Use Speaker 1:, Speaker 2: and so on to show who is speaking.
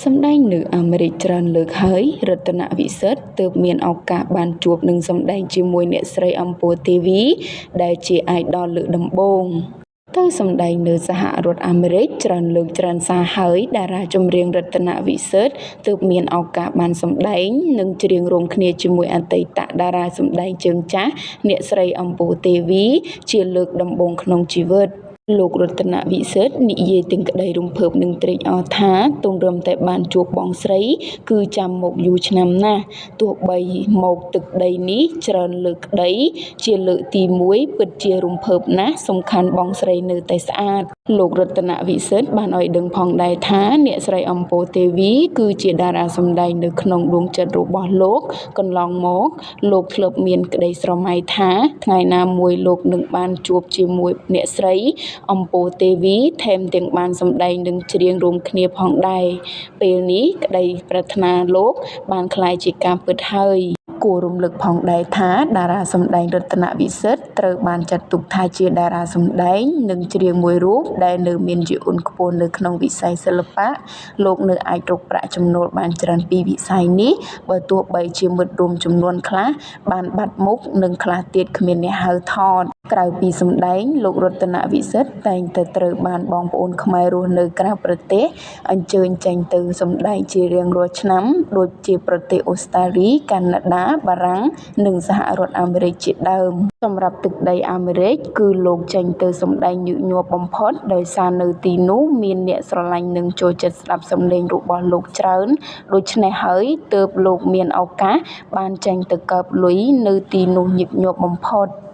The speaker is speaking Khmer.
Speaker 1: សម្ដែងនៅអាមេរិកច្រើនលើកហើយ រតនវិសិទ្ធទើបមានឱកាសបានជួបនិងសម្ដែងជាមួយអ្នកស្រីអម្ពរទេវីដែលជាអាយដលលើកដំបូង។ ទៅសម្ដែងនៅសហរដ្ឋអាមេរិកច្រើនលើកច្រើនសារហើយតារាចម្រៀងរតនវិសិទ្ធទើបមានឱកាសបានសម្ដែងនិងច្រៀងរួមគ្នាជាមួយអតីតតារាសម្ដែងជើងចាស់អ្នកស្រីអម្ពរទេវីជាលើកដំបូងក្នុងជីវិត។ លោករតនវិសិទ្ធនិយាយទាំងក្តីរំភើបនិងត្រេកអរថាទម្រាំតែបានជួបបងស្រី គឺចាំមកយូរឆ្នាំណាស់ ទោះបីមកទឹកដីនេះច្រើនលើកក្តី ជាលើកទីមួយពិតជារំភើបណាស់សំខាន់បងស្រីនៅតែស្អាត។ លោករតនវិសិទ្ធបានឲ្យដឹងផងដែរថាអ្នកស្រីអម្ពរទេវីគឺជាតារាសម្ដែងនៅក្នុងដួងចិត្តរបស់លោកកន្លងមកលោកធ្លាប់មានក្តីស្រមៃថាថ្ងៃណាមួយលោកនឹងបានជួបជាមួយអ្នកស្រីអម្ពរទេវីថែមទាំងបានសម្ដែងនិងច្រៀងរួមគ្នាផងដែរពេលនេះក្តីប្រាថ្នាលោកបានក្លាយជាការពិតហើយ។ គួររំលឹកផងដែរថាតារាសម្ដែងរតនវិសិទ្ធត្រូវបានចាត់ទុកថាជាតារាសម្ដែងនិងច្រៀងមួយរូបដែលនៅមានយន្តខ្ពស់នៅក្នុងវិស័យសិល្បៈលោកនៅអាចរកប្រាក់ចំណូលបានច្រើនពីវិស័យនេះបើទោះបីជាមិត្តរួមជំនាន់ខ្លះបានបាត់មុខនិងខ្លះទៀតគ្មានអ្នកហៅថត។ ក្រៅពីសម្ដែងលោករតនវិសិទ្ធតែងតែត្រូវបានបងប្អូនខ្មែររស់នៅក្រៅប្រទេសអញ្ជើញចេញទៅសម្ដែងជារៀងរាល់ឆ្នាំដូចជាប្រទេសអូស្ត្រាលី កាណាដា បារាំង និងសហរដ្ឋអាមេរិកជាដើម។ សម្រាប់ទឹកដីអាមេរិកគឺលោកចេញទៅសម្ដែងញឹកញាប់បំផុតដោយសារនៅទីនោះមានអ្នកស្រឡាញ់និងចូលចិត្តស្ដាប់សំឡេងរបស់លោកច្រើនដូច្នេះហើយទើបលោកមានឱកាសបានចេញទៅកើបលុយនៅទីនោះញឹកញាប់បំផុត។